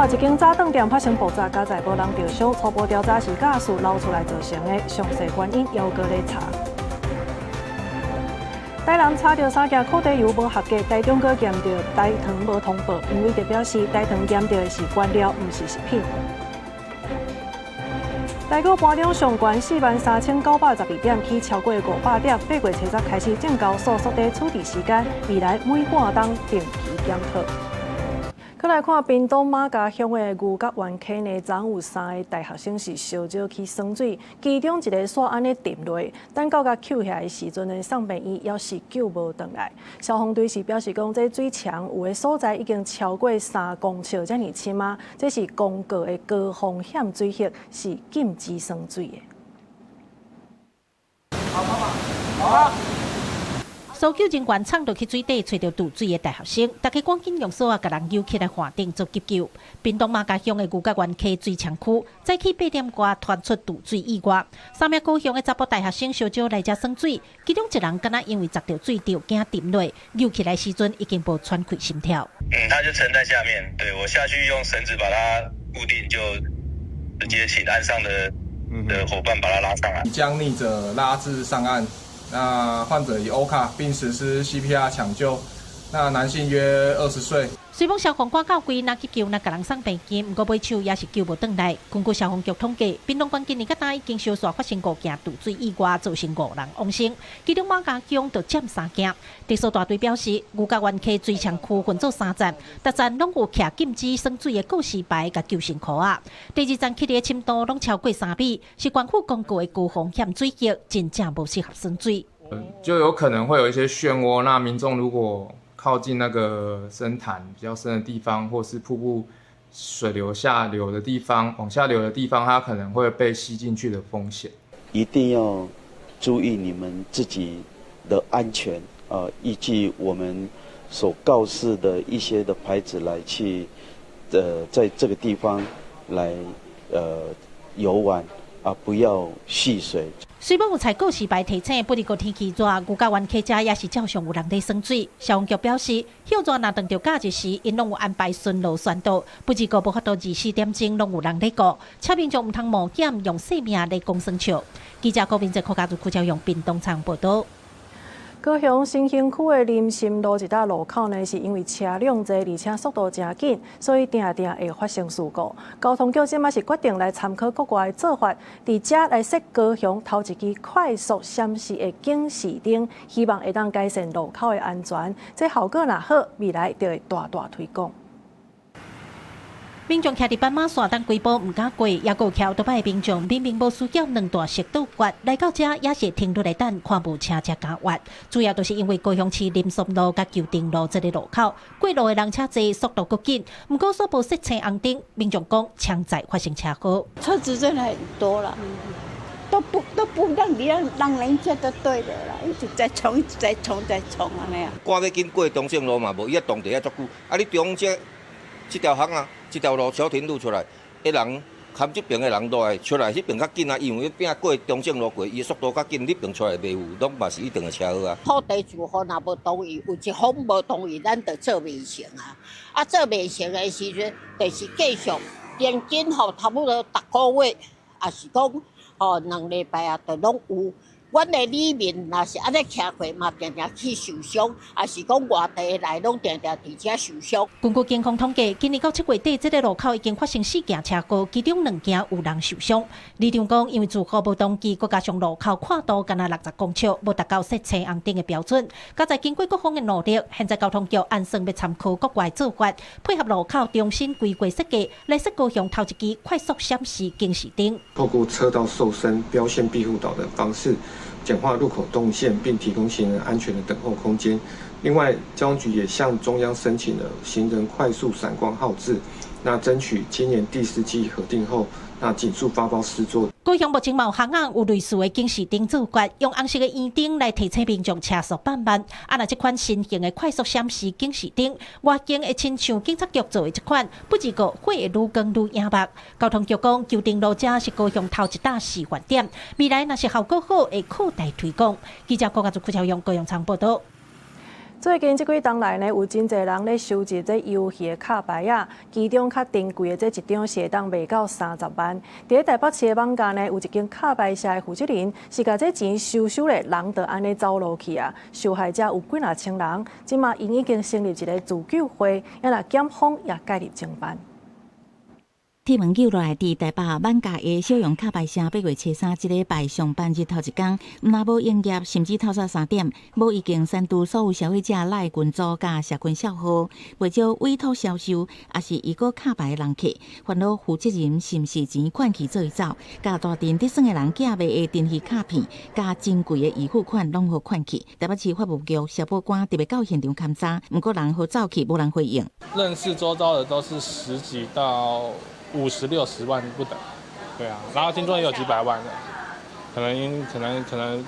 看一間早頓店發生爆炸，佳哉無人著傷，初步調查是瓦斯流出來造成的，詳細原因猶閣咧查。台南查著三件苦茶油無合格，台中閣驗著代糖無通報，因為就表示代糖驗著的是原料，毋是食品。台股盤中上懸43,912點，起超過500點。8月70開始，證交所縮短處置時間，未來每半冬定期檢討。閣來看屏東瑪家鄉的牛角灣溪呢，昨昏有三個大學生是相招去耍水，其中一个煞按呢沉落，等到共抾起來的時陣呢，送病院猶是救無轉來。消防隊是表示講，這水戕有的所在已經超過3公尺遮爾深啊，這是公告的高風險水域，是禁止耍水的。好，好，好。搜救人員衝落去水底，揣著墮水的大學生，大家趕緊用索仔共人揪起來岸頂做急救。屏東瑪家鄉的牛角灣溪水戕區，早起8點外傳出墮水意外。三名高雄的查埔大學生相招來遮耍水，其中一人敢若因為砸著水柱驚沉落，揪起來時陣已經無喘氣心跳。嗯，他就沉在下面，對，我下去用繩子把他固定，就直接請岸上的夥伴把他拉上來。將溺者拉至上岸。那患者已 OHCA 並實施 CPR 搶救。那男性約20歲。雖罔消防趕到規，若急救，若共人送病院，毋過尾手也是救無轉來。根據消防局統計，屏東縣今年到今已經相續發生五件墮水意外，造成五人往生，其中瑪家鄉就佔三件。特搜大隊表示，牛角灣溪水戕區分做三站，逐站攏有徛禁止耍水的告示牌佮救生箍仔。第二站起的深度攏超過3米，是縣府公告的高風險水域，真正無適合耍水。就有可能會有一些漩渦，那民眾如果靠近那個深潭比較深的地方，或是瀑布水流下流的地方，往下流的地方，它可能會被吸進去的風險。一定要注意你們自己的安全啊！依據我們所告示的一些的牌子來去，在這個地方來遊玩啊，不要戲水。雖罔有採告示牌提醒，不過天氣熱，牛角灣溪遮也是照常有人咧耍水。消防局表示，歇熱若碰著假日時，𪜶攏有安排巡邏宣導，不過無法度24點鐘攏有人咧顧，請民眾毋通冒險用性命咧講耍笑。記者郭明哲、柯家如、柯昭勇，屏東採訪報導。高雄新興區的林森路一搭路口呢，是因為車輛濟，而且速度誠緊，所以定定會發生事故。交通局這馬是決定來參考國外的做法，佇遮來設高雄頭一支快速閃示的警示燈，希望會當改善路口的安全。這效果若好，未來就會大大推廣。民眾徛佇斑馬線等幾步毋敢過，猶閣有騎歐多擺的民眾明明無需要兩段式道決，來到遮也是停落來等，看無車才敢越。主要就是因為高雄市林森路佮舊定路這个路口，過路的人車濟，速度閣緊，毋過煞無設青紅燈，民眾講常在發生車禍。車子真的很多了，都不讓你讓人家就對了啦，一直在衝，一直在衝，在衝啊那樣。趕欲緊過中正路嘛無，伊啊擋佇遐足久，啊你中這這條巷啊，這條路小田路出來，彼人含這爿的人落來出來，彼爿較緊啊，因為彼爿過中正路過，伊的速度較緊，彼爿出來袂有，攏嘛是一定的車禍啊。土地住戶若無同意，有一方無同意，咱就做袂成啊。啊，做袂成的時陣，就是繼續平均吼，差不多逐個月，抑是講吼2禮拜啊，就攏有。阮的里民若是按呢騎過，嘛定定去受傷，抑是講外地來，攏定定佇遮受傷。根據警方統計，今年到7月底，這个路口已經發生四件車禍，其中兩件有人受傷。里長講，因為住戶無同意，閣加上路口闊度干焦60公尺，無達到設青紅燈的標準。佳哉經過各方的努力，現在交通局按算欲參考國外做法，配合路口重新規劃設計，來設高雄頭一支快速閃示警示燈。透過車道瘦身、標線庇護島的方式，簡化路口動線，並提供行人安全的等候空間。另外，交通局也向中央申請了行人快速閃光號誌，那爭取今年第四季核定後，那盡速發包施作。高雄目前嘛有巷仔有類似的警示燈做法，用紅色的圓燈來提醒民眾車速放慢。啊，若這款新型的快速閃示警示燈，外形會親像警察局做的這款，不過火會愈光愈耀目。交通局講，舊定路遮是高雄頭一搭示範點，未來若是效果好，會擴大推廣。記者郭家竹、柯超勇高雄場報道。最近這幾冬來呢，有真濟人咧收集這遊戲的卡牌仔，其中較珍貴的這一張是會當賣到30萬。佇咧台北市的網家呢，有一間卡牌社的負責人是共這錢收收咧，人就按呢走路去啊。受害者有幾若千人，這馬𪜶已經成立一個自救會，啊若檢方也介入偵辦。鐵門救落來，佇台北萬家的小楊卡牌社8月初3這禮拜上班日頭一工，毋但無營業，甚至透早3點，無已經刪除所有消費者 LINE 群組佮社群帳號，袂少委託銷售，抑是預購卡牌的人客，煩惱負責人是毋是錢款去做伊走，共大陣咧耍的人寄賣的珍稀卡片，佮珍貴的預付款攏予款去。台北市法務局消保官特別到現場勘查，毋過人予走去，無人回應。認識周遭的都是十幾到50、60萬不等，對啊，然後聽說也有幾百萬的，可能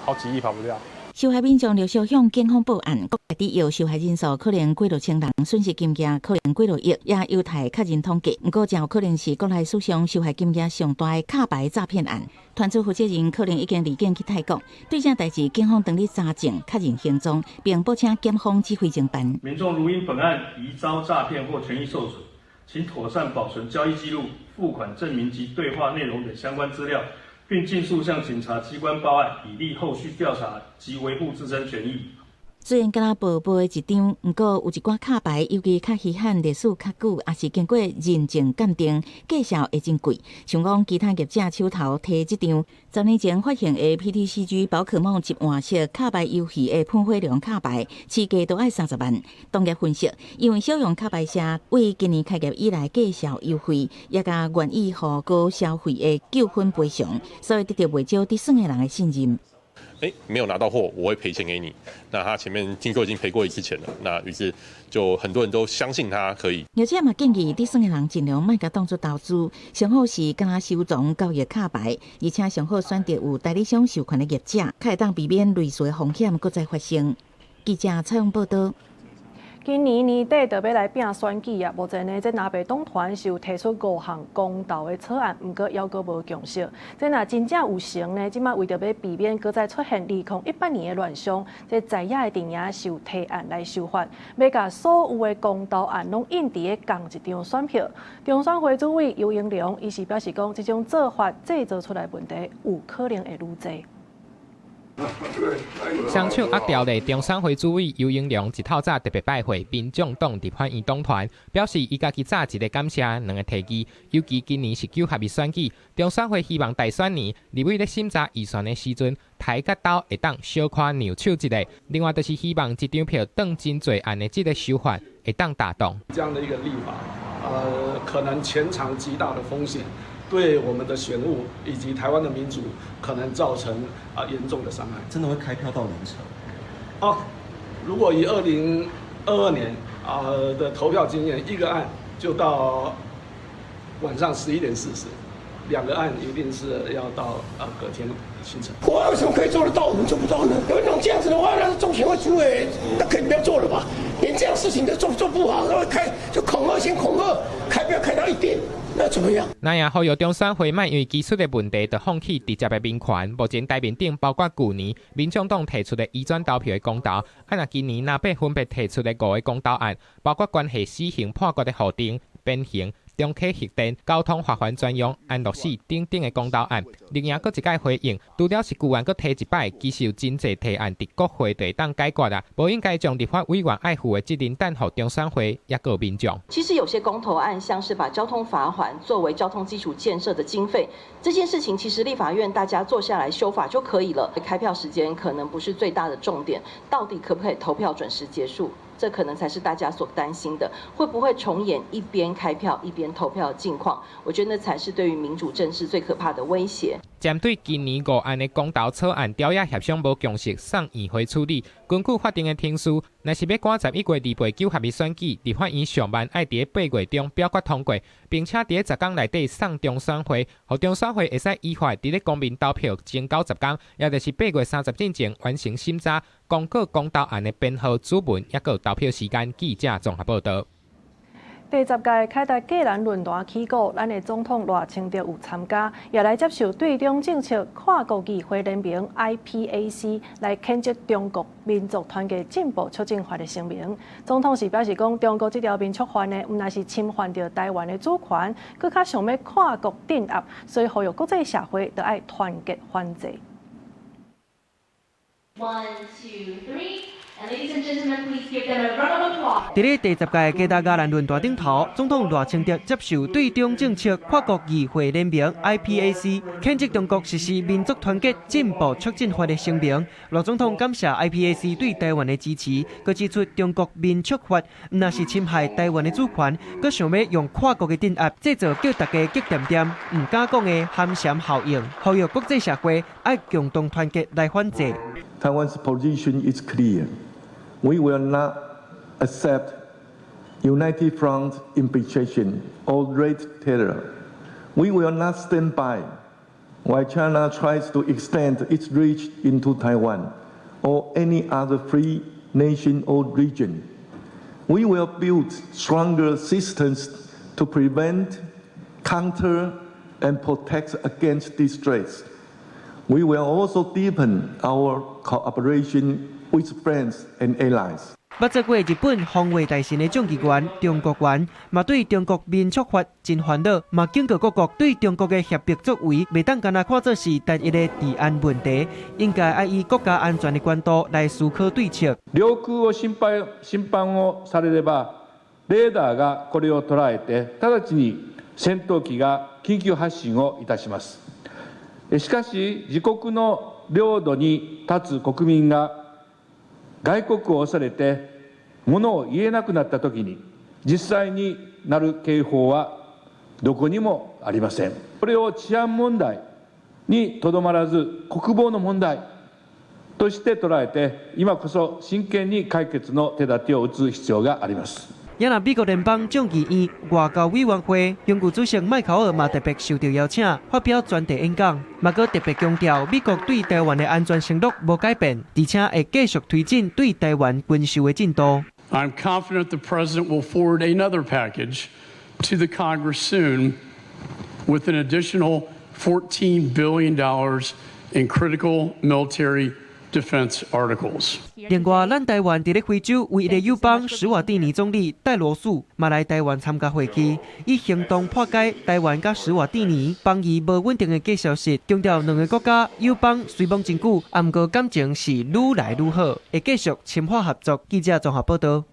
好幾億跑不掉。受害民眾陸續向警方報案，國內主要受害人數可能幾落千人，損失金額可能幾落億，也有待確認統計。毋過，真有可能是國內史上受害金額上大的卡牌詐騙案。團隊負責人可能已經離境去泰國。對這代誌，警方當日查證確認行蹤，並報請檢方指揮偵辦。民眾如因本案疑遭詐騙或權益受損，請妥善保存交易記錄、付款證明及對話內容等相關資料，並盡速向警察機關報案，以利後續調查及維護自身權益。雖然敢若薄薄的一張，毋過有一寡卡牌，尤其較稀罕、歷史較久，抑是經過認證鑑定，價數會真貴。像講其他業者手頭提這張10年前發行的 PTCG 寶可夢集換色卡牌遊戲的噴火龍卡牌，市價都愛30萬。同業分析，因為小楊卡牌社為今年開業以來價數優惠，也共願意予高消費的糾紛賠償，所以得到袂少咧耍的人的信任。哎，沒有拿到貨，我會賠錢給你。那他前面聽說已經賠過一次錢了，那於是就很多人都相信他可以。業者嘛建議咧耍的人盡量莫共當作投資，上好是敢若收藏交易卡牌，而且上好選擇有代理商授權的業者，較會當避免類似的風險閣再發生。記者採訪報道。今年年底就欲來拼選舉啊！目前呢，這藍白黨團是有提出五項公投的草案，毋過猶閣無共識。這若真正有成呢，這馬為著欲避免閣再出現2018年的亂象，這在野的陣營是有提案來修法，欲共所有的公投案攏印佇咧仝一張選票。中選會主委游盈隆伊是表示講，這種做法製造出來問題有可能會愈濟。雙手握條例，中選會主委游盈隆一透早特別拜會民眾黨立法院黨團，表示伊家己早一个感謝，兩个提議。尤其今年是九合一選舉，中選會希望大選年立委咧審查預算的時陣，抬佮投會當小可讓手一下。另外就是希望一張票當真濟案的這个修法會當打動。這樣的一個立法，可能潛藏極大的風險。對我們的選務以及台灣的民主，可能造成嚴重的傷害。真的會開票到凌晨？哦，如果以2022年的投票經驗，一個案就到晚上11點40，兩個案一定是要到隔天清晨。國外為什麼可以做得到，我們做不到呢？有一種這樣子的話，那中選會主委那可以不要做了吧？連這樣事情都做不好，然後開就恐嚇先恐嚇，開票開到1點。那怎麼樣？那也呼籲中選會莫因為技術的問題，就放棄直接的民權。目前台面頂包括舊年民眾黨提出的移轉投票的公投，啊，若今年藍白分別提出的五个公投案，包括關係死刑判決的法定鞭刑、重啟核電、交通罰鍰專用、安樂死等等的公投案。另外，閣一擺回應，除了是舊案閣提一擺，其實有真濟提案佇國會就會當解決啦，無應該將立法委員愛負的責任擔予中選會，抑閣民眾。其實有些公投案，像是把交通罰鍰作為交通基礎建設的經費，這件事情其實立法院大家坐下來修法就可以了。開票時間可能不是最大的重點，到底可不可以投票準時結束？這可能才是大家所擔心的，會不會重演一邊開票一邊投票的境況？我覺得那才是對於民主政治最可怕的威脅。針對今年五案的公投草案，朝野協商無共識，送院會處理。根據法定的程序，若是欲趕11月28九合一選舉，立法院上慢愛佇8月中表決通過，並且佇10工內底送中選會，予中選會會使依法佇咧公民投票前90工，也就是8月30進前完成審查，公告公投案的編號、主文，抑閣投票時間。記者綜合報道。第十屆凱達格蘭論壇起鼓，咱的總統賴清德有參加，也來接受對中政策跨國議會聯盟 IPAC 來譴責中國民族團結進步促進法的聲明。總統是表示講，中國這條民促法呢，毋但是侵犯著臺灣的主權，閣較想欲跨國鎮壓，所以呼籲國際社會著愛團結反制。 One, two, three. 佇咧第十屆凱達格蘭論壇頂頭，總統賴清德接受對中政策跨國議會聯盟 IPAC 譴責中國實施民族團結進步促進法的聲明。賴總統感謝 IPAC 對臺灣的支持，閣指出中國民促法毋但是侵害臺灣的主權，閣想欲用跨國的鎮壓，製造叫大家激恬恬、毋敢講的寒蟬效應，呼籲國際社會愛共同團結來反制。 Taiwan's position is clear. We will not accept United Front imposition or red terror. We will not stand by while China tries to extend its reach into Taiwan or any other free nation or region. We will build stronger systems to prevent, counter, and protect against these threats. We will also deepen our cooperation with friends and allies. 捌做過日本防衛大臣的眾議員中谷元，嘛對中國民促法真煩惱，嘛警告各國對中國的脅迫作為，袂當干焦看做是單一的治安問題，應該愛以國家安全的觀度來思考對策。領空を侵犯侵犯をされれば、レーダーがこれを捉えて、直ちに戦闘機が緊急発進をいたします。しかし、自国の領土に立つ国民が外国を恐れてものを言えなくなったときに、実際に鳴る警報はどこにもありません。これを治安問題にとどまらず、国防の問題として捉えて、今こそ真剣に解決の手立てを打つ必要があります。也若美國聯邦眾議院外交委員會榮譽主席麥考爾嘛特別受到邀請，發表專題演講，嘛閣特別強調美國對臺灣的安全承諾無改變，而且會繼續推進對臺灣軍售的進度。 I'm confident the president will forward another package to the Congress soon, with an additional $14 billion in critical military defense articles. 另外，咱臺灣佇咧非洲唯一的友邦史瓦蒂尼總理戴羅素嘛來臺灣參加會議，以行動破解臺灣佮史瓦蒂尼邦誼無穩定的假消息，強調兩個國家友邦雖罔真久，毋過感情是愈來愈好，會繼續深化合作。記者綜合報導。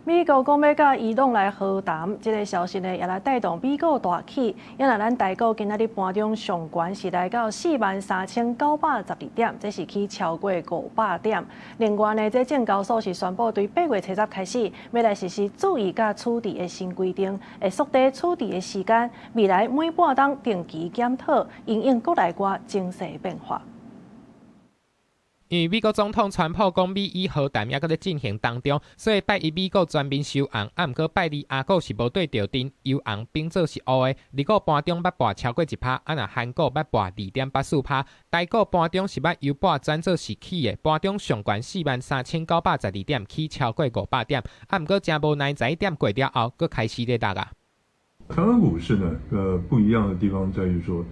美國講欲佮伊朗來和談，這個消息呢，也來帶動美股大起。也若咱台股今仔日盤中上懸是來到43,912點，這是起超過500點。另外呢，這證交所是宣布對8月初十開始，欲來實施注意佮處置的新規定，會縮短處置的時間，未來每半鐘定期檢討，因應國內外情勢變化。因為美國總統川普講美伊和談猶閣咧進行當中，所以拜一美股全面收紅，啊，毋過拜二亞股是無對著陣，由紅變做是烏的。日股盤中捌跋超過1%，啊，若韓股捌跋2.84%，台股盤中是捌由跋轉做是起的，盤中上懸43,912點，起超過500點，啊，毋過誠無奈11點過了後，閣開始咧落啊。台灣股市呢，不一樣的地方在於說，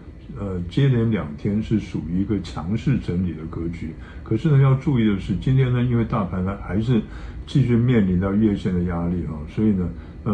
接連2天是屬於一個強勢整理的格局。可是呢，要注意的是，今天呢，因為大盤呢還是繼續面臨到月線的壓力啊，所以呢，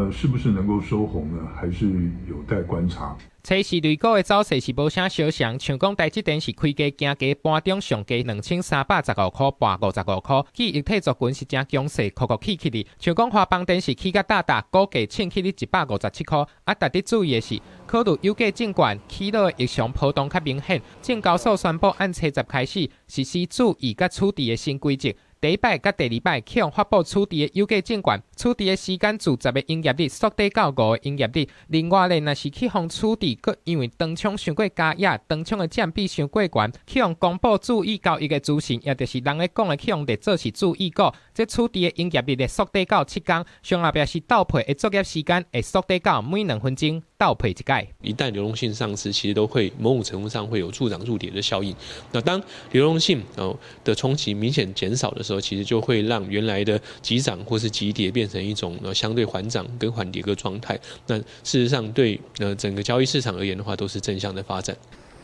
是不是能夠收紅呢，還是有待觀察。初四類股的走勢是無啥相像，像講台積電是開低行低，盤中上低2335塊，跋55塊。記憶體族群是誠強勢，箍箍起起哩。像講華邦電是起甲大大，股價衝起咧157塊。啊，值得注意的是，考慮有價證券起落的異常波動較明顯，證交所宣布按初十開始實施注意佮處置的新規則。第一擺佮第二擺去予發布處置的有價證券，處置的時間自10個營業日縮短到5個營業日。另外咧，若是去予處置，閣因為當沖傷過加壓，當沖的佔比傷過懸，去予公布注意交易的資訊，也就是人咧講的去予列做是注意股，這處置的營業日會縮短到7工，上後壁是倒配的作業時間會縮短到每2分鐘鬥批一擺。一旦流動性喪失，其實都會某種程度上會有助漲助跌的效應。那當流動性哦的衝擊明顯減少的時候，其實就會讓原來的急漲或是急跌變成一種相對緩漲跟緩跌的狀態。那事實上對整個交易市場而言的話，都是正向的發展。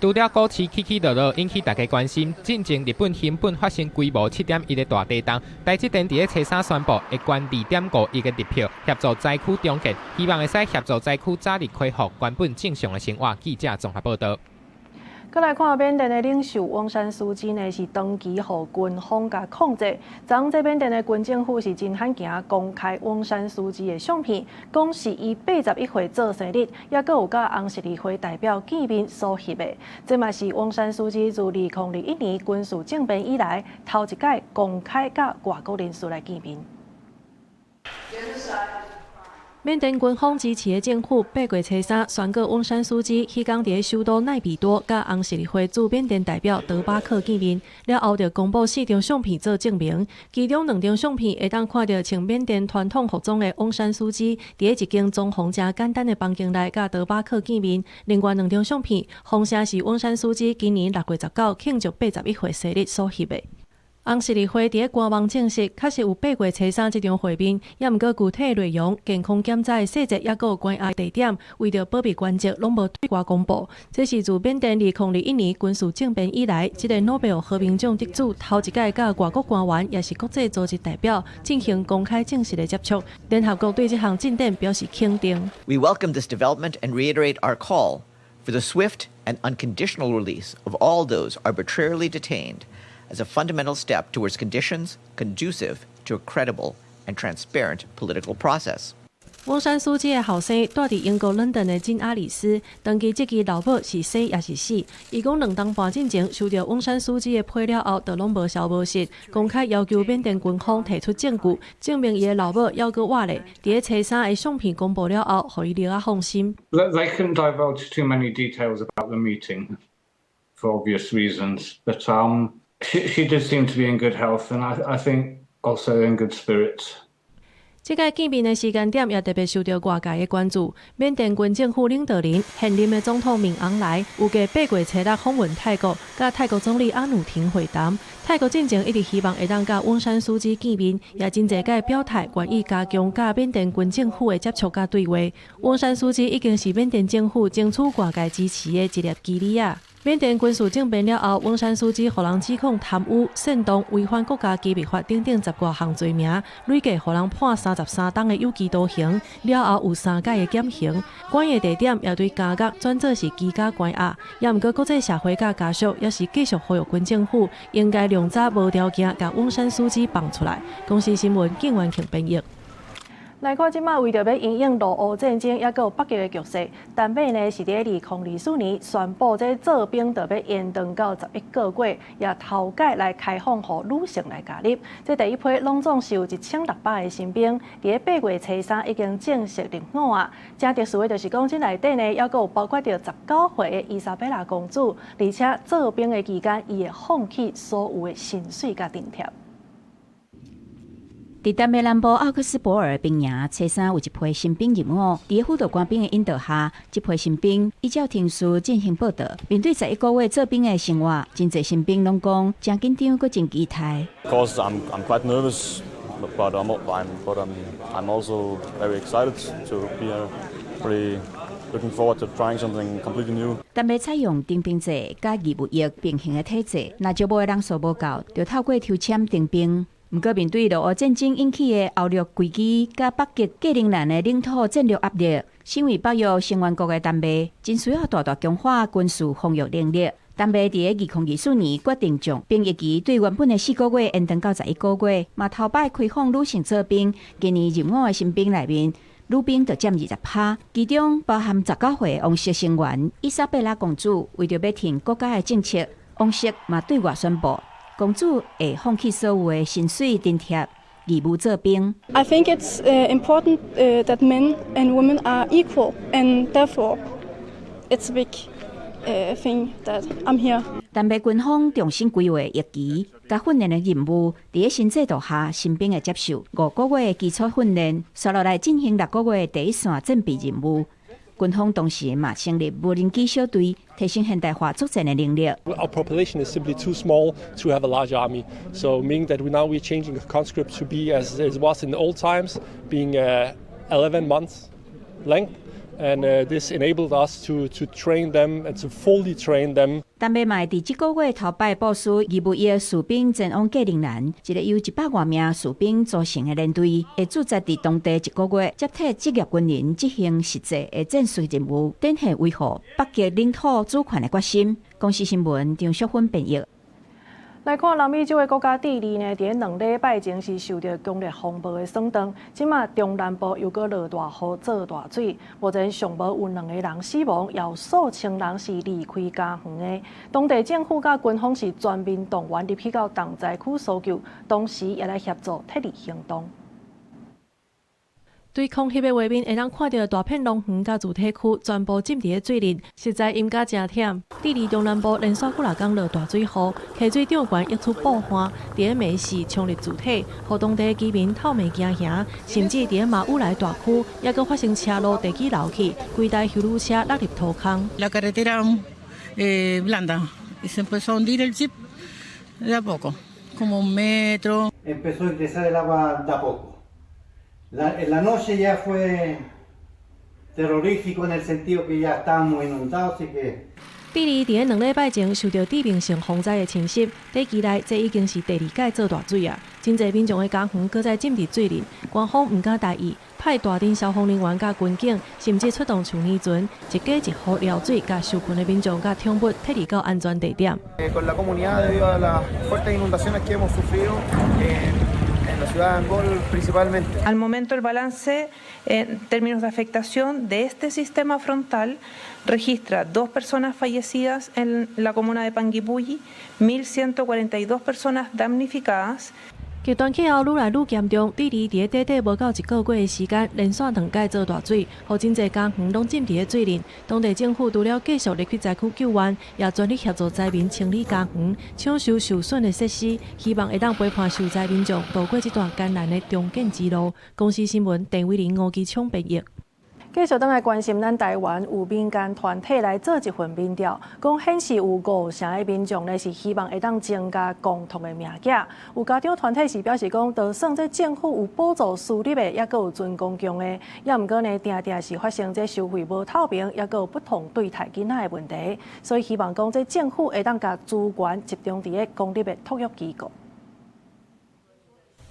除了股市起起落落引起大家關心，進前日本熊本發生規模7.1的大地動，台積電佇咧初三宣布會捐2.5億的日票協助災區重建，希望會使協助災區早日恢復原本正常的生活。記者綜合報導。閣來看緬甸的領袖翁山蘇姬呢，是長期予軍方共控制。昨昏這緬甸的軍政府是真罕見公開翁山蘇姬的相片，講是伊81歲做生日，猶閣有佮紅十字會代表見面所翕的。這嘛是翁山蘇姬自2021年軍事政變以來，頭一擺公開佮外國人士來見面。緬甸軍方支持的政府八月初三宣告翁山蘇姬彼工佇咧首都奈比多佮紅十字會駐緬甸代表德巴克見面，了後就公布四張相片做證明，其中兩張相片會當看著穿緬甸傳統服裝的翁山蘇姬佇咧一間裝潢誠簡單的房間內佮德巴克見面，另外兩張相片，封寫是翁山蘇姬今年6月19慶祝81歲生日所翕的。紅十字會佇咧官網證實，確實有八月初三這場會面，猶毋過具體內容、健康檢查的細節，猶閣有關押地點，為著保密原則，攏無對外公布。這是自緬甸2021年軍事政變以來，這個諾貝爾和平獎得主頭一擺佮外國官員，抑是國際組織代表進行公開正式的接觸。聯合國對這項進展表示肯定。 We welcome this development and reiterate our call for the swift and unconditional release of all those arbitrarily detained as a fundamental step towards conditions conducive to a credible and transparent political process. 翁山蘇姬的後生蹛佇英國倫敦的金阿里斯，長期質疑老母是生抑是死。伊講2冬半進前收著翁山蘇姬的批了後，就攏無消無息，公開要求緬甸軍方提出證據，證明伊的老母猶閣活咧。佇咧初三的相片公布了後，予伊著較放心。 They couldn't divulge too many details about the meeting for obvious reasons, but she did seem to be in good health, and I think also in good spirits. 這擺見面的時間點也特別受著外界的關注。緬甸軍政府領導人現任的總統敏昂萊，預計八月初六訪問泰國，佮泰國總理阿努廷會談。泰國進前一直希望會當佮翁山蘇姬見面，也真濟擺表態願意加強佮緬甸軍政府的接觸佮對話。翁山蘇姬已經是緬甸政府爭取外界支持的一粒棋子仔。緬甸軍事政變了後，翁山蘇姬予人指控貪污、煽動、違反國家機密法等等十外項罪名，累計予人判33冬的有期徒刑，了後有三擺的減刑。關的地點也對監獄轉做是居家關押。猶毋過國際社會佮家屬猶是繼續呼籲軍政府應該量早無條件共翁山蘇姬放出來。公視新聞景元慶編譯。來看這馬為著欲因應俄烏戰爭，猶閣有北極的局勢，丹麥呢是佇2024年宣布，這做兵著欲延長到11個月，也頭擺來開放予女性來加入。這第一批攏總是有1600個新兵，佇咧8月初三已經正式入伍啊。誠特殊的就是講，這內底呢，猶閣有包括著19歲的伊莎貝拉公主，而且做兵的期間，伊會放棄所有的薪水佮津貼。佇丹麥南部奧克斯博爾兵營，初三有一批新兵入伍。佇輔導官兵的引導下，這批新兵依照程序進行報到。面對11個月做兵的生活，真濟新兵攏講誠緊張，閣真期待。 Of course, I'm quite nervous, but I'm also very excited to be here. Really looking forward to trying something completely new. 丹麥採用徵兵制佮義務役並行的體制，若招募的人數無夠，就透過抽籤徵兵。毋過面對俄烏戰爭引起的歐陸危機，佮北極格陵蘭的領土戰略壓力，身為北約成員國的丹麥，真需要大大強化軍事防禦能力。丹麥佇咧2024年決定將兵役期對原本的4個月延長到11個月，嘛頭擺開放女性做兵。今年入伍的新兵內面，女兵就佔20趴，其中包含19歲王室成員伊莎貝拉公主。為著欲挺國家的政策，王室嘛對外宣布，公主會放棄所有的薪水津貼，義務做兵。 I think it's important that men and women are equal, and therefore it's a big thing that I'm here. 丹麥軍方重新規劃役期，佮訓練的任務，佇咧新制度下，新兵會接受5個月的基礎訓練，紲落來進行6個月的第一線戰備任務。軍方同時嘛成立無人機小隊，提升現代化作戰的能力。 Our population is simply too small to have a large army, so meaning that we now we're changing the conscript to be as it was in the old times, being 11 months length. And this enabled us to train them and to fully train them. 丹麥嘛會佇這個月頭擺部署義務役士兵前往格陵蘭，一個由100外名士兵組成的連隊，會駐紮佇當地一個月，接替職業軍人執行實際的戰術任務，展現維護北極領土主權的決心。公視新聞張淑芬編譯。來看南美洲的國家智利呢，佇2禮拜前是受著強烈風暴的損斷，這馬中南部又閣落大雨做大水，目前上無有兩個人死亡，有數千人是離開家園的。當地政府佮軍方是全面動員入去到重災區搜救，同時也來協助撤離行動。對空翕的畫面，會當看著大片農園佮住宅區全部浸佇咧水裡，實在陰甲誠忝。智利中南部連續幾若工落大水雨，溪水漲懸溢出瀑岸，佇咧暝時衝入住宅，予當地居民透暝驚嚇，甚至佇咧馬烏來大區，猶閣發生車路地基流去，規台休旅車落入土坑。 La carretera blanda y se empezó a hundir el jeep de a poco, como un metro. Empezó a ingresar el agua de a poco. En la noche ya fue terrorífico en el sentido que ya estábamos inundados y que 智利佇咧2禮拜前受著致命性風災的侵襲，短期內這已經是第二擺做大水啊！真濟民眾的家園閣再浸佇水裡，官方毋敢大意，派大陣消防人員佮軍警，甚至出動處理船，一家一戶撩水，共受困的民眾佮寵物撤離到安全地點。 Con la comunidad debido a las fuertes inundaciones que hemos sufrido en la ciudad de Angol principalmente. Al momento el balance en términos de afectación de este sistema frontal registra dos personas fallecidas en la comuna de Panguipulli, 1.142 personas damnificadas. 極端氣候愈來愈嚴重，智利佇咧短短無夠一個月的時間，連續兩擺做大水，予真濟家園攏浸佇咧水裡。當地政府除了繼續入去災區救援，也全力協助災民清理家園、搶修受損的設施，希望會當陪伴受災民眾度過這段艱難的重建之路。公視新聞鄧偉玲、吳基聰編譯。繼續轉來關心咱台灣有民間團體來做一份民調，講顯示有5成的民眾呢是希望會當增加公托的名額。有家長團體是表示講，就算這政府有補助私立的，猶閣有準公共的，猶毋過呢，定定是發生這收費無透明，猶閣有不同對待囡仔的問題，所以希望講這政府會當共資源集中佇咧公立的托育機構。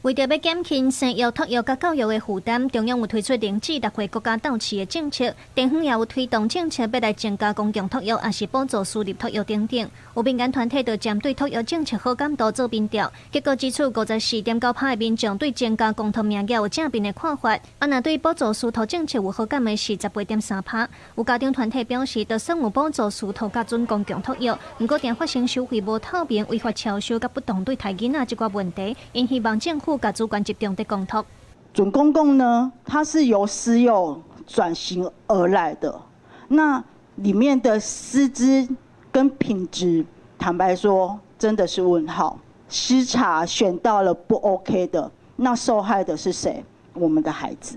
為著欲減輕生育、托育佮教育的負擔，中央有推出0至6歲國家鬥飼的政策，地方也有推動政策，欲來增加公共托育，抑是補助私立托育等等。有民間團體就針對托育政策好感度做民調，結果指出54.9%的民眾對增加公托名額有正面的看法，啊，若對補助私托政策有好感的是18.3%。有家長團體表示，就算有補助私托佮準公共托育，毋過定發生收費無透明、違法超收佮不當對待囡仔這寡問題，𪜶希望政府共資源集中佇公托。準公共呢，它是由私有轉型而來的，那裡面的師資跟品質，坦白說，真的是問號。失察選到了不 OK 的，那受害的是誰？我們的孩子。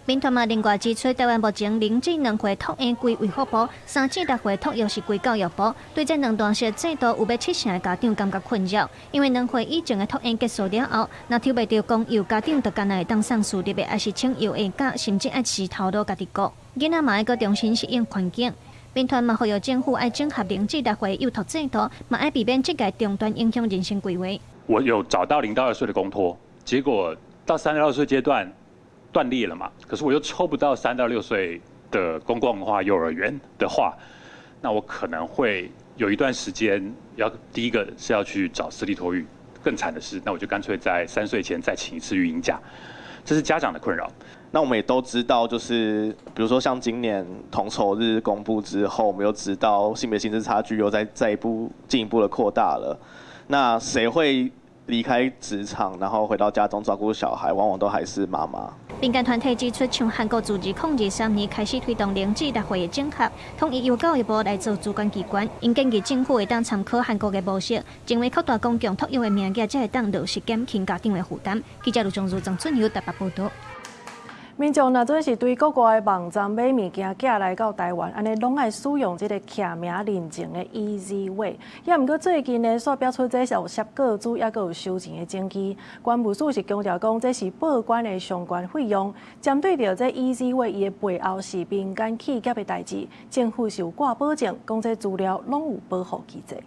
民團嘛另外指出，台灣目前0至2歲托嬰歸衛福部，3至6歲托育是歸教育部。對這兩段式制度，有欲7成的家長感覺困擾，因為2歲以前的托嬰結束了後，若抽袂著公幼，家長就干焦會當送私立的，抑是請幼嬰假，甚至愛辭頭路家己顧。囡仔嘛愛閣重新適應環境。民團嘛呼籲政府愛整合0至6歲幼托制度，嘛愛避免這個中斷影響人生規劃。我有找到0到2歲的公托，結果到3到6歲階段斷裂了嘛？可是我又抽不到3到6歲的公共化幼兒園的話，那我可能會有一段時間要第一個是要去找私立托育，更慘的是，那我就乾脆在3歲前再請一次育嬰假，這是家長的困擾。那我們也都知道，就是比如說像今年同酬日公布之後，我們又知道性別薪資差距又再一步進一步的擴大了。那誰會離開職場，然後回到家中照顧小孩，往往都還是媽媽。民間團體指出，像韓國自2023年開始推動0至6歲的整合，統一由教育部來做主管機關，𪜶建議政府會當參考韓國的模式，認為擴大公共托育的名額，才會當落實減輕家長的負擔。記者盧仲如、張俊友台北報導。民眾若準是對國外網站買物件寄來到台灣，按呢攏愛使用這个徛名認證的 EZWay。也毋過最近呢，煞表出這是有涉個資，抑閣有收錢的證據。關務署是強調講，這是報關的相關費用。針對著這 EZWay 伊的背後是民間企業的代誌，政府是有掛保證，講這資料攏有保護機制。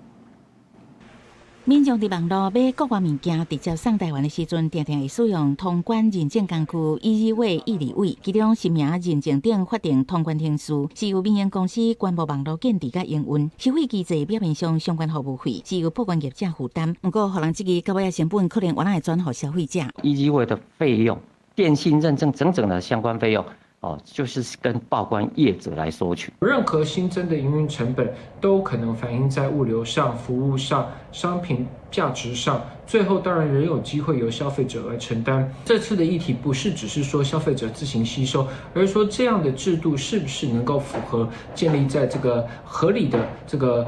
民眾佇網路買國外物件，直接送台灣的時陣，定定會使用通關認證工具 EZWay 易利位，其中實名認證等法定通關程序，是由民營公司關貿網路建置佮營運。收費機制表面上相關服務費是由報關業者負擔，毋過予人質疑到尾仔成本可能原來會轉予消費者。 EZWay 的費用、電信認證整整的相關費用。哦，就是跟報關業者來收取。任何新增的營運成本都可能反映在物流上、服務上、商品價值上，最後當然仍有機會由消費者來承擔。這次的議題不是只是說消費者自行吸收，而是說這樣的制度是不是能夠符合建立在這個合理的這個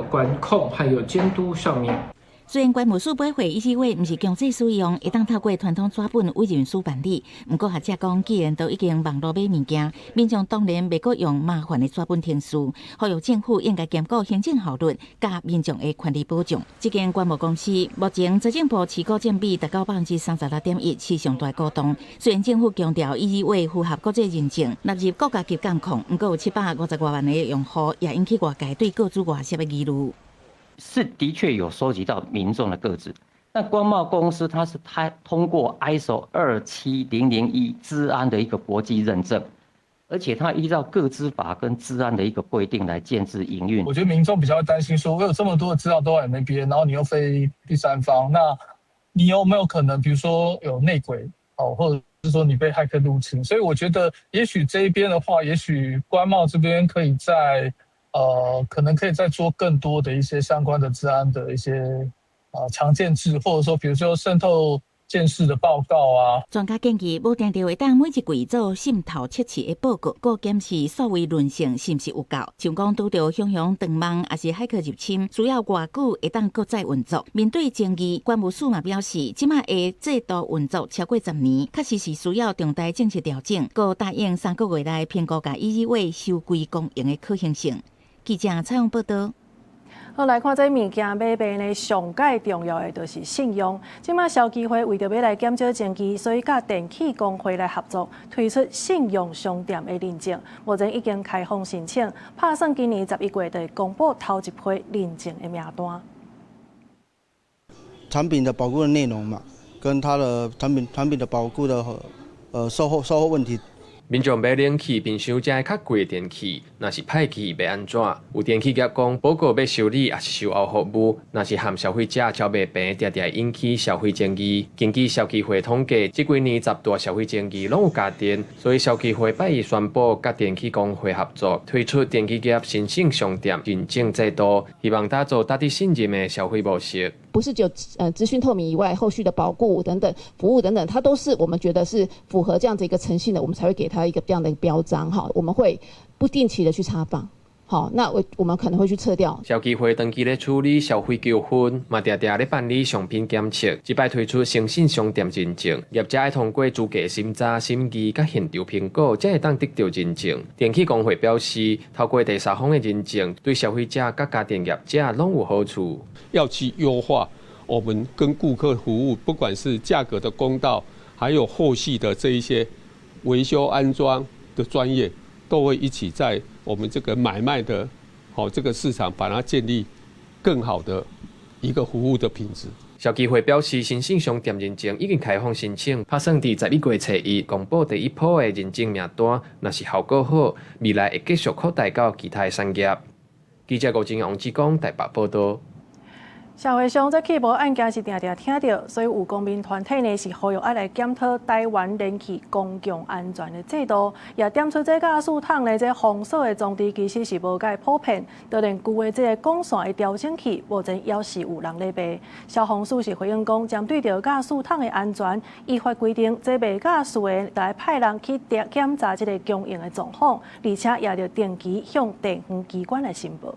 管控還有監督上面。雖然關務署買貨 EZWay 毋是強制使用，會當透過傳統紙本委任書辦理。毋過學者講，既然都已經網路買物件，民眾當然袂閣用麻煩的紙本程序。呼籲政府應該兼顧行政效率，佮民眾的權利保障。這間關貿公司目前財政部持股佔比達到36.1%，是上大股東。雖然政府強調 EZWay 符合國際認證，納入國家級監控，毋過有750多萬個用戶，也引起外界對個資外洩的疑慮。是的確有收集到民眾的個資，但關貿公司它是它通過 ISO 27001資安的一個國際認證，而且它依照個資法跟資安的一個規定來建置營運。我覺得民眾比較擔心，說我有這麼多的資料都在那邊，然後你又非第三方，那你有沒有可能，比如說有內鬼哦，或者是說你被駭客入侵？所以我覺得，也許這一邊的話，也許關貿這邊可以在。可能可以再做更多的一些相關的資安的一些強建制，或者說，比如說滲透鑑識的報告啊。專家建議，無定著會當每一季做滲透測試的報告，閣檢視數位韌性是毋是有夠。像講拄著雄雄斷網，抑是駭客入侵，需要偌久會當閣再運作。面對爭議，關務署嘛表示，這馬的制度運作超過10年，確實是需要重大政策調整，閣答應3個月內評估共 EZWay 收歸公營的可行性。記者採訪報導。好，來看這物件買賣呢，上蓋重要的就是信用。這馬消基會為著欲來減少爭議，所以佮電器公會來合作，推出信用商店的認證。目前已經開放申請，拍算今年11月就會公布頭一批認證的名單。產品的保固的內容嘛，跟它的產品的保固的售後問題。民眾買冷氣、冰箱遮較貴的電器，若是歹去欲按怎？有電器業講，報告欲修理抑是售後服務，若是和消費者交袂平，定定會引起消費爭議。根據消基會統計，這幾年10大消費爭議攏有家電，所以消基會拜一宣布，佮電器公會合作，推出電器業誠信商店認證制度，希望打造值得信任的消費模式。不是只有資訊透明以外，後續的保固等等服務等等，它都是我們覺得是符合這樣子一個誠信的，我們才會給他一個這樣的一個標章哈。我們會不定期的去查訪，好，那我們可能會去測掉。消基會長期咧處理消費糾紛，嘛定定咧辦理商品檢測，這擺推出誠信商店認證，業者愛通過資格審查、審議佮現場評估，才會當得著認證。電器公會表示，透過第三方的認證，對消費者佮家電業者攏有好處。要去優化我們跟顧客服務，不管是價格的公道，還有後續的這一些維修安裝的專業，都會一起在我們這個買賣的好這個市場，把它建立更好的一個服務的品質。消基會表示，誠信商店認證已經開放申請，拍算佇11月初1公布第一波的認證名單，若是效果好，未來會繼續擴大到其他的產業。記者吳金王志剛台北報導。社會上這氣無案件是定定聽著，所以有公民團體呢是呼籲愛來檢討台灣燃氣公共安全的制度，也點出這瓦斯桶呢這封鎖的裝置其實是無蓋普遍，就連舊的這个管線的調整器，目前猶是有人咧賣。消防署是回應講，針對著瓦斯桶的安全，依法規定，這賣瓦斯的著愛派人去檢查這个供應的狀況，而且也著定期向地方機關來申報。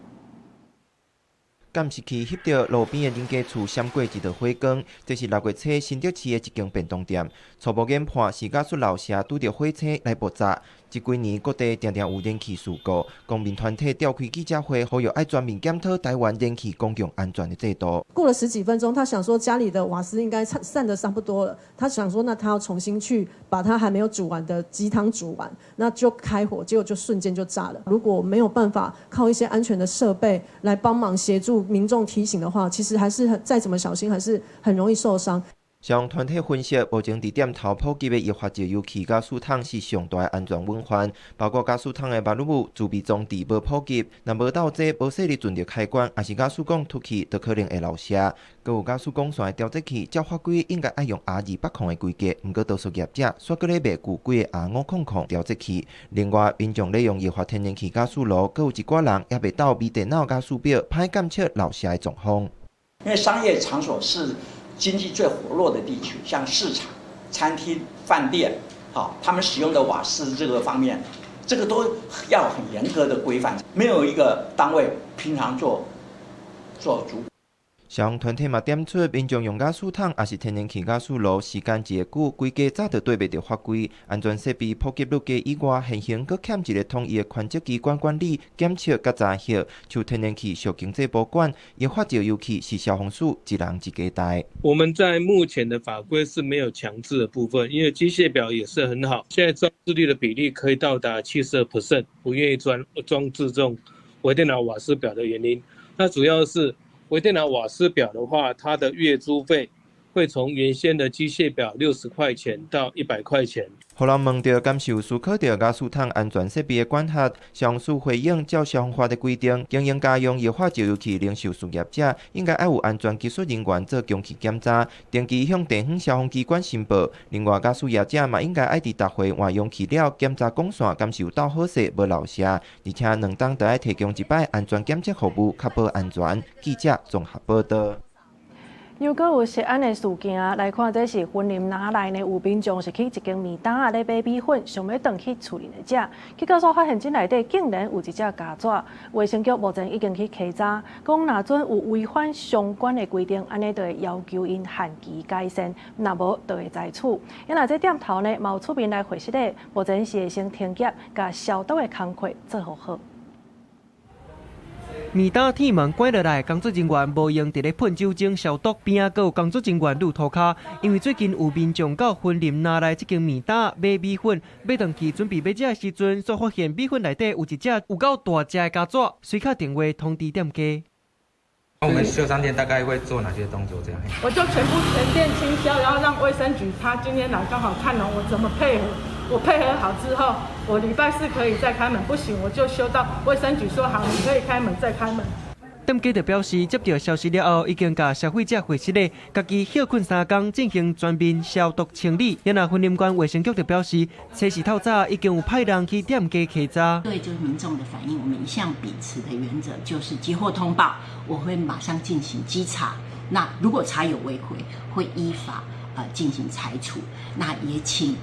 监视器翕著路邊的人家厝閃過一道火光，這是6月初新竹市的一間便當店。初步研判是瓦斯漏射拄著火星來爆炸。這幾年各地定定有燃氣事故，公民團體召開記者會，呼籲愛全面檢討台灣燃氣公共安全的制度。過了十幾分鐘，他想說家裡的瓦斯應該散得差不多了，他想說那他要重新去把他還沒有煮完的雞湯煮完，那就開火，結果就瞬間就炸了。如果沒有辦法靠一些安全的設備來幫忙協助民眾提醒的話，其實還是很再怎麼小心，還是很容易受傷。消防團體分析，目前佇店頭普及的液化石油氣瓦斯桶是上大的安全隱患，包括瓦斯桶的馬路自備裝置無普及，若無鬥齊無細膩準著開關，抑是瓦斯管脫去，就可能會漏射。閣有瓦斯管線的調節器，照法規應該愛用 R280的規格，毋過多數業者煞閣咧賣舊規的 R500調節器。另外，民眾咧用液化天然氣瓦斯爐，閣有一寡人猶袂鬥微電腦瓦斯表，歹檢測漏射的狀況。因為商業場所是經濟最活絡的地區，像市場、餐廳、飯店，好，他們使用的瓦斯這個方面，這個都要很嚴格的規範，沒有一個單位平常做足。消防團體嘛點出，民眾用瓦斯桶抑是天然氣瓦斯爐時間一會久，規家早就對袂著法規，安全設備普及率低以外，現行閣欠一個統一的權責機關管理、檢測佮查核。像天然氣屬經濟部管，液化石油氣是消防署一人一家代。我們在目前的法規是沒有強制的部分，因為機械錶也是很好，現在裝置率的比例可以到達72%，不願意裝置這種微電腦瓦斯錶的原因，那主要是。微電腦瓦斯錶的話，它的月租費會從原先的機械錶60塊錢到100塊錢。予人問著敢是有思考著瓦斯桶安全設備的管轄，消防署回應照消防法的規定，經營家用液化石油氣零售事業者應該愛有安全技術人員做定期檢查，定期向地方消防機關申報。另外，瓦斯業者嘛應該愛佇逐回換用氣了檢查管線，敢是有鬥好勢無漏射，而且兩冬著愛提供一擺安全檢測服務，確保安全。記者綜合報道。又閣有食安的事件，來看這是雲林哪內呢？有民眾是去一間麵檔仔咧買米粉，想欲轉去厝裡來食，結果煞發現這內底竟然有一隻虼蚻。衛生局目前已經去稽查，講若準有違反相關的規定，按呢就會要求𪜶限期改善，若無就會裁處。啊若這店頭呢，嘛有出面來回釋咧，目前是會先停業，共消毒的工課做予好。麵檔鐵門關落來，工作人員無閒佇咧噴酒精消毒，邊仔閣有工作人員攄塗跤。因為最近有民眾到雲林拿來這間麵檔買米粉，欲轉去準備欲食的時陣，煞發現米粉內底有一隻有夠大隻的虼蚻，隨敲電話通知店家。我們修商店大概會做哪些動作？這樣，我就全部全店清消，然後讓衛生局他今天來剛好看了我怎麼配合。我配合好之後，我禮拜四可以再開門，不行我就修到衛生局說好，你可以開門再開門。店家就表示，接到消息了後，已經共消費者回釋咧，家己歇睏3工進行全面消毒清理。若雲林縣衛生局就表示，測試透早已經有派人去店家稽查。對，就是民眾的反應，我們一向秉持的原則就是接獲通報，我會馬上進行稽查。那如果查有違規，會依法進行裁處。那也請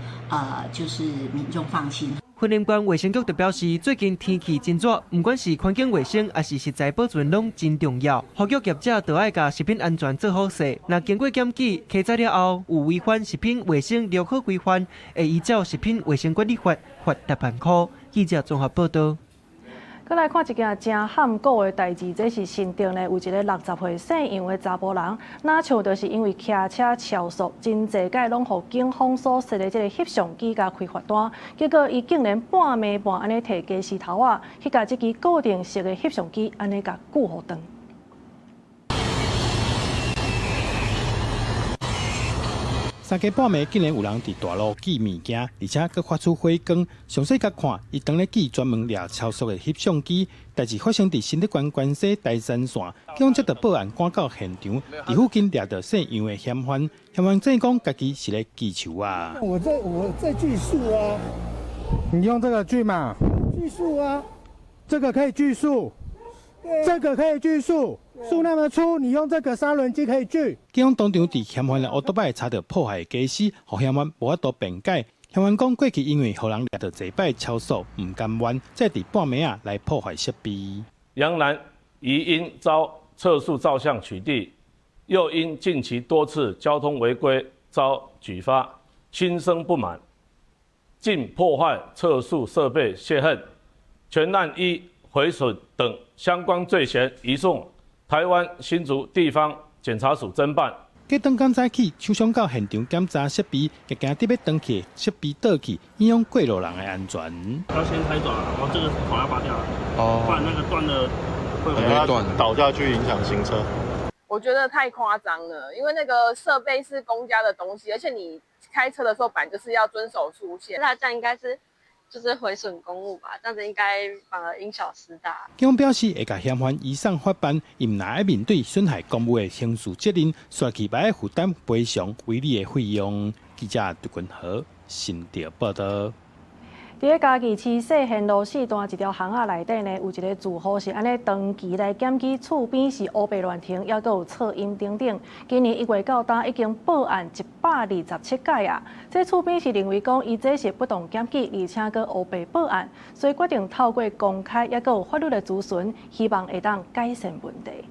就是民眾放心。雲林縣衛生局就表示，最近天氣真熱，毋管是環境衛生，抑是食材保存，攏真重要。呼籲業者都愛共食品安全做好勢。若經過檢舉、稽查了後，有違反食品衛生良好規範，會依照食品衛生管理法罰6萬塊。記者綜合報道。閣來看一件真罕古的代誌，這是新竹呢有一个60歲姓楊的查埔人，若像就是因為騎車超速，真濟擺攏予警方所設的這个翕相機共開罰單，結果伊竟然半暝半按呢提家私頭仔，去共這支固定式的翕相機按呢共鋸予斷。三更半暝，竟然有人佇大路寄物件，而且閣發出火光。詳細共看，伊當咧寄專門掠超速的翕相機。代誌發生佇新竹縣關西台三線，警方接到報案，趕到現場，佇附近掠著姓楊的嫌犯。嫌犯證講，家己是咧鋸樹啊。我在鋸樹啊。你用這個鋸嘛？鋸樹啊。這個可以鋸樹。這個可以鋸樹。樹那麼粗，你用這個砂輪機可以鋸。警方當場佇嫌犯的烏托擺查著破壞的家私，予嫌犯無法度辯解。嫌犯講過去因為予人掠著濟擺超速，毋甘願，才佇半暝仔來破壞設備。楊男疑因遭測速照相取締，又因近期多次交通違規遭舉發，心生不滿，竟破壞測速設備洩恨，全案依毀損等相關罪嫌移送台灣新竹地方檢察署偵辦。隔當剛早起，手上到現場檢查設備，驚驚得欲轉去，設備倒去，影響過路人的安全。要先拆走，然後這個頭要拔掉，哦，不然那個斷了會斷倒下去影響行車。我覺得太誇張了，因為那個設備是公家的東西，而且你開車的時候本來就是要遵守速限。那這樣應該是就是毀損公物吧？這樣子應該反而因小失大。警方表示會共嫌犯移送法辦，伊毋但愛面對損害公物的刑事責任，煞去嘛愛負擔賠償違例的費用。記者杜君和新竹報道。佇咧嘉義市世賢路四段一條巷仔內底呢，有一個住戶是按呢長期來檢舉厝邊是烏白亂停，抑閣有噪音等等。今年一月到今已經報案127擺啊！這厝邊是認為講，伊這是不當檢舉，而且閣烏白報案，所以決定透過公開抑閣有法律的諮詢，希望會當改善問題。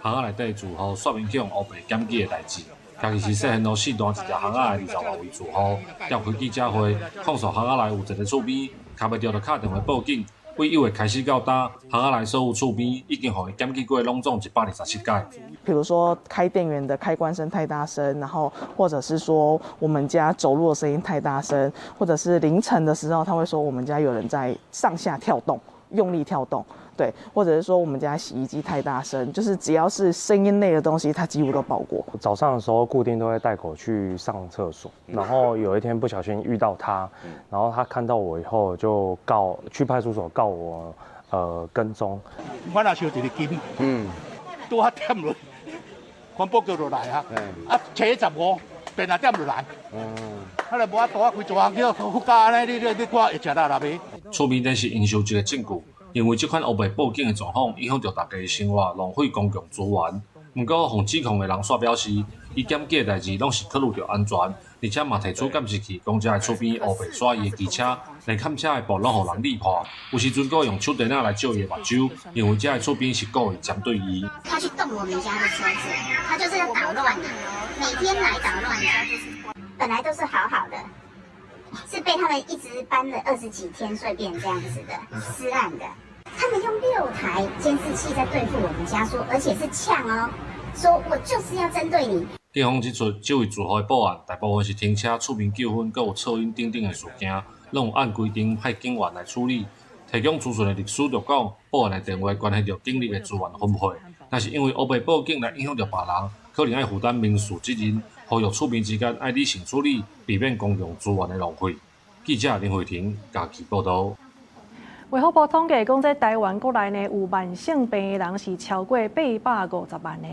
巷仔內底住戶說明去予烏白檢舉的代誌。嘉義市世賢路四段一條巷仔的20外位住戶，召開記者會，控訴巷仔內有一個厝邊，敲袂著就敲電話報警。對1月開始到今，巷仔內所有厝邊已經予伊檢舉過，攏總127擺。比如說開電源的開關聲太大聲，然後或者是說我們家走路的聲音太大聲，或者是凌晨的時候，他會說我們家有人在上下跳動，用力跳動。對，或者是說我們家洗衣機太大聲，就是只要是聲音類的東西，他幾乎都報過。早上的時候固定都會帶狗去上廁所，然後有一天不小心遇到他，然後他看到我以後就告去派出所告我，跟蹤。我若燒一个金，拄仔點落，環保局就來啊，啊，7月15變啊點就來，啊，若無法度啊，規座巷叫附加按呢，你看會食力啦未？厝邊頂是應收一个證據。因為這款烏白報警的狀況，影響著大家的生活，浪費公共資源。毋過，予指控的人煞表示，伊檢舉的代誌攏是考慮著安全，而且嘛提出監視器，講遮的厝邊烏白徙伊的機車，連崁車的布攏予人裂破。有時陣閣用手電仔來照伊的目睭，認為遮的厝邊是故意針對伊。他去動我們家的車子，他就是要搗亂，每天來搗亂。本來都是好好的。是被他們一直搬了20幾天，所以變成這樣子的，私案的。他們用6台監視器在對付我們家，說而且是嗆哦，說我就是要針對你。警方指出，這位住戶的報案大部分是停車、厝邊糾紛，閣有噪音等等的事件，攏有按規定派警員來處理。提供資訊的律師就講，報案的電話關係著警力的資源分配，若是因為烏白報警來影響著別人，可能愛負擔民事責任。呼籲厝邊之間愛理性處理，避免公共資源的浪費。記者林慧婷嘉義報導。衛福部統計講，這台灣國內呢有慢性病的人是超過850萬个。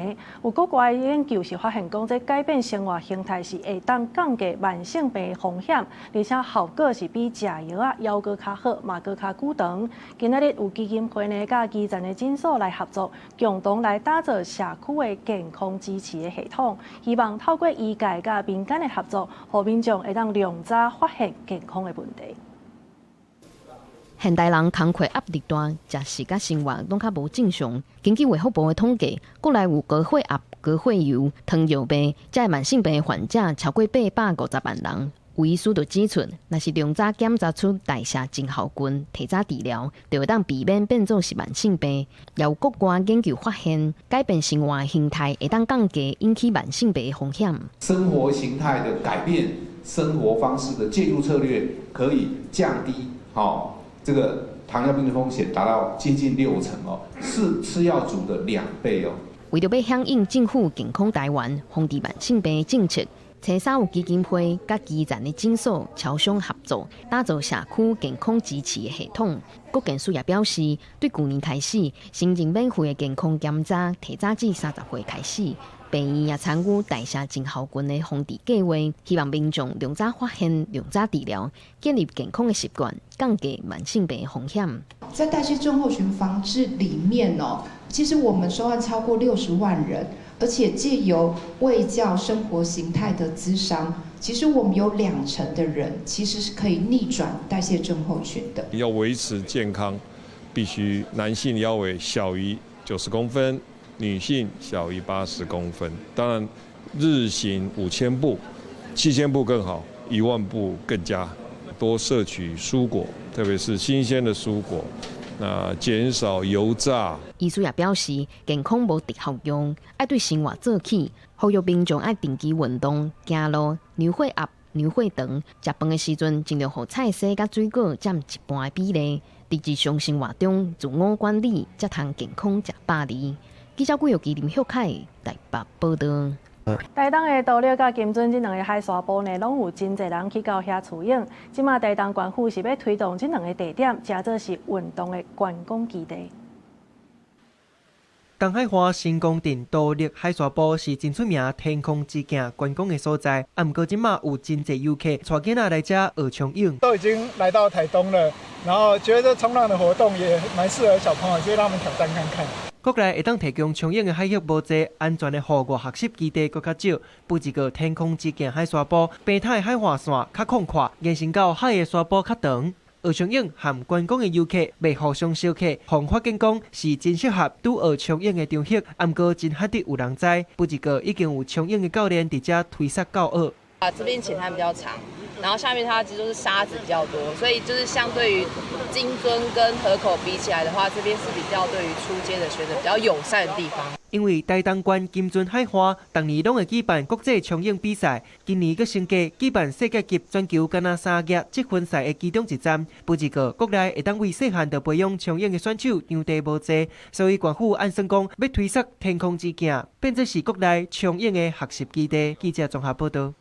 有國外研究是發現講，這改變生活形態是會當降低慢性病的風險，而且效果是比食藥仔猶閣較好，嘛閣較久長。今仔日有基金會呢，佮基層的診所來合作，共同來打造社區的健康支持的系統，希望透過醫界佮民間的合作，予民眾會當量早發現健康的問題。現代人工課壓力大，食食佮生活攏較無正常。根據衛福部的統計，國內有高血壓、高血油、糖尿病，這慢性病的患者超過850萬人。有醫師就指出，若是量早檢查出代謝症候群，提早治療，就會當避免變做是慢性病。也有國外研究發現，改變生活形態會當降低引起慢性病的風險。生活形態的改變，生活方式的介入策略，可以降低這個糖尿病的風險達到接近6成哦，是吃藥組的2倍哦。為著欲響應政府健康台灣防治慢性病的政策，青山有基金會佮基層的診所悄商合作，打造社區健康支持的系統。國健署也表示，對舊年開始，成人免費的健康檢查提早至30歲開始。病院也參與代謝症候群的防治計劃，希望民眾量早發現、量早治療，建立健康的習慣，降低慢性病的風險。在代謝症候群防治裡面哦，其實我們收案超過60萬人，而且藉由衛教生活形態的諮商，其實我們有2成的人其實是可以逆轉代謝症候群的。要維持健康，必須男性腰圍小於90公分，女性小於80公分。當然，日行5000步，7000步更好，1萬步更加。多攝取蔬果，特別是新鮮的蔬果，那減少油炸。醫師也表示，健康無特效藥，愛對生活做起，呼籲民眾愛定期運動、行路、量血壓、量血糖。食飯的時陣，盡量予菜色佮水果佔一半的比例。佇日常生活中，自我管理，才通健康食百二。記者郭玉琪、林旭凱台北報導。台東的斗六佮金樽這兩个海沙埔呢，攏有真濟人去到遐泅泳。這馬台東縣府是欲推動這兩个地點，成做是運動的觀光基地。東海岸成功鎮斗六海沙埔是真出名天空之鏡觀光的所在，啊，毋過這馬有真濟遊客帶囡仔來遮學衝泳。都已經來到台東了，然後覺得衝浪的活動也蠻適合小朋友，就讓他們挑戰看看。國內會當提供衝泳的海域無濟，安全的戶外學習基地閣較少。不一個天空之鏡海沙埔，平坦的海岸線較廣闊，延伸到海的沙埔較長。學衝泳和觀光的遊客袂互相相克，予發現講是真適合拄學衝泳的場域。啊，毋過真罕得有人知，不一個已經有衝泳的教練佇遮推捒教學。啊，這邊淺灘比較長，然後下面它其實就是沙子比較多，所以就是相對於金樽跟河口比起來的話，這邊是比較對於初階的學生比較友善的地方。因為台東縣金樽海岸逐年攏會舉辦國際衝泳比賽，今年閣升格舉辦世界級全球敢若三額積分賽的其中一站。不過國內會當為細漢就培養衝泳的選手場地無濟，所以縣府按算講欲推捒天空之鏡，變做是國內衝泳的學習基地。記者綜合報導。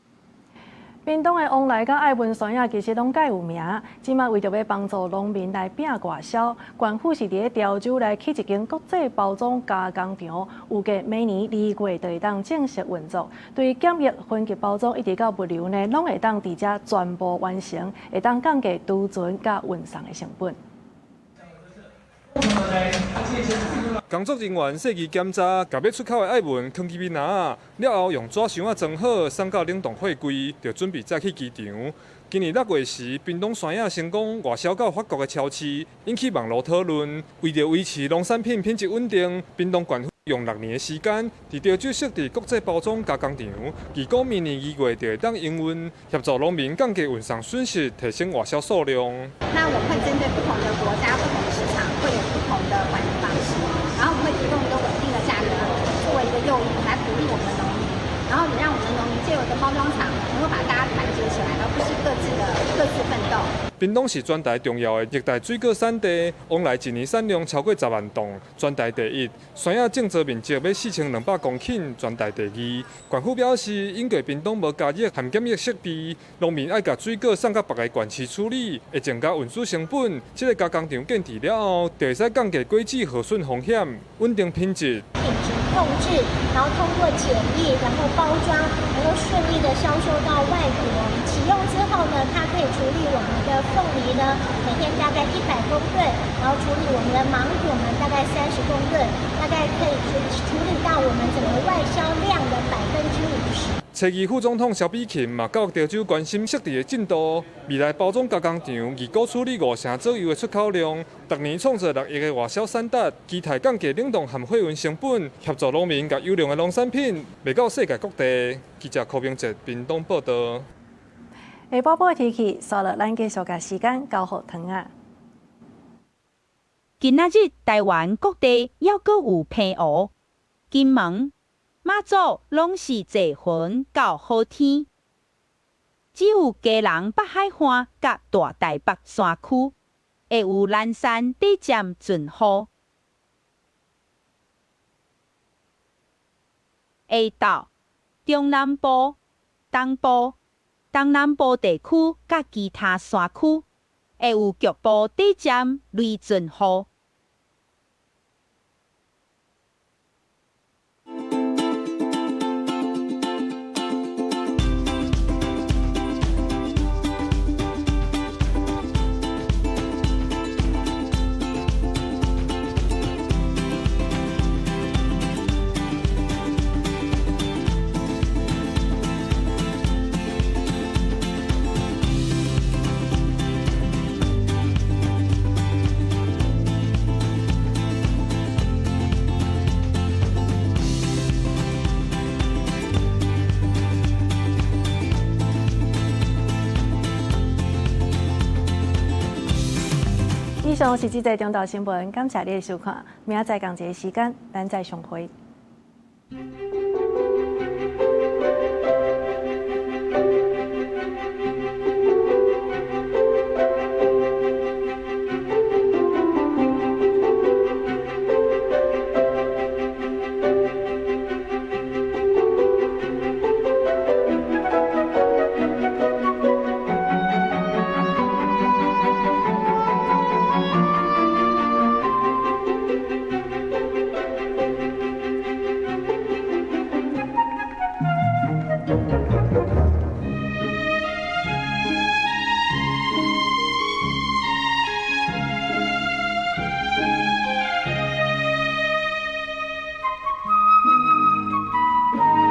屏東的旺來佮愛文山仔其實攏蓋有名，這馬為著欲幫助農民來拼外銷，縣府是佇咧潮州來起一間國際包裝加工廠，預計明年2月就會當正式運作。對檢疫、分級包裝一直到物流呢，攏會當佇遮全部完成，會當降低儲存佮運送的成本。工作人員細緻檢查，共欲出口的愛文囥去面籃仔，了後用紙箱仔裝好，送到冷凍貨櫃，就準備載去機場。今年6月時，屏東山仔成功外銷到法國的超市，引起網路討論。為著維持農產品品質穩定，屏東縣府用6年的時間，佇潮州設置國際包裝加工廠，預估明年2月就會當營運，協助農民降低運送損失，提升外銷數量。那我們會針對不同的國家、不同的市場，會有不同的管理方式，然後我們會提供一個穩定的價格，作為一個誘因來鼓勵我們的農民，然後也讓我們的農民藉由一個包裝廠，能夠把大家團結起來，而不是各自奮鬥。屏東是全台重要的熱帶水果產地，往來一年產量超過10萬噸，全台第一。山仔種植面積欲4200公頃，全台第二。縣府表示，因為屏東無加熱和檢疫設備，農民愛共水果送到別个縣市處理，會增加運輸成本。這個加工廠建置了後，就會使降低果子耗損風險，穩定品質。品質控制，然後通過檢疫，然後包裝，能夠順利的銷售到外國。啟用之後呢，它可以處理我們的鳳梨呢，每天大概100公噸，然後處理我們的芒果呢，大概30公噸，大概可以處理到我們整個外銷量的50%。初二副總統蕭美琴嘛到潮州關心設置的進度，未來包裝加工廠預估處理5成左右的出口量，逐年創造6億的外銷產值，期待降低冷凍和貨運成本，協助農民共優良的農產品賣到世界各地。記者柯明哲屏東報導。下晡晡的天氣，煞落咱繼續共時間交予唐仔。今仔日台灣各地猶閣有澎湖、金門、馬祖攏是濟雲到好天，只有基隆北海岸佮大台北山區會有南山短暫陣雨。下晝，中南部、東部、東南部地區佮其他山區會有局部短暫雷陣雨。上是這節中島新聞，感謝你的收看，明仔載仝一个時間，咱再相會。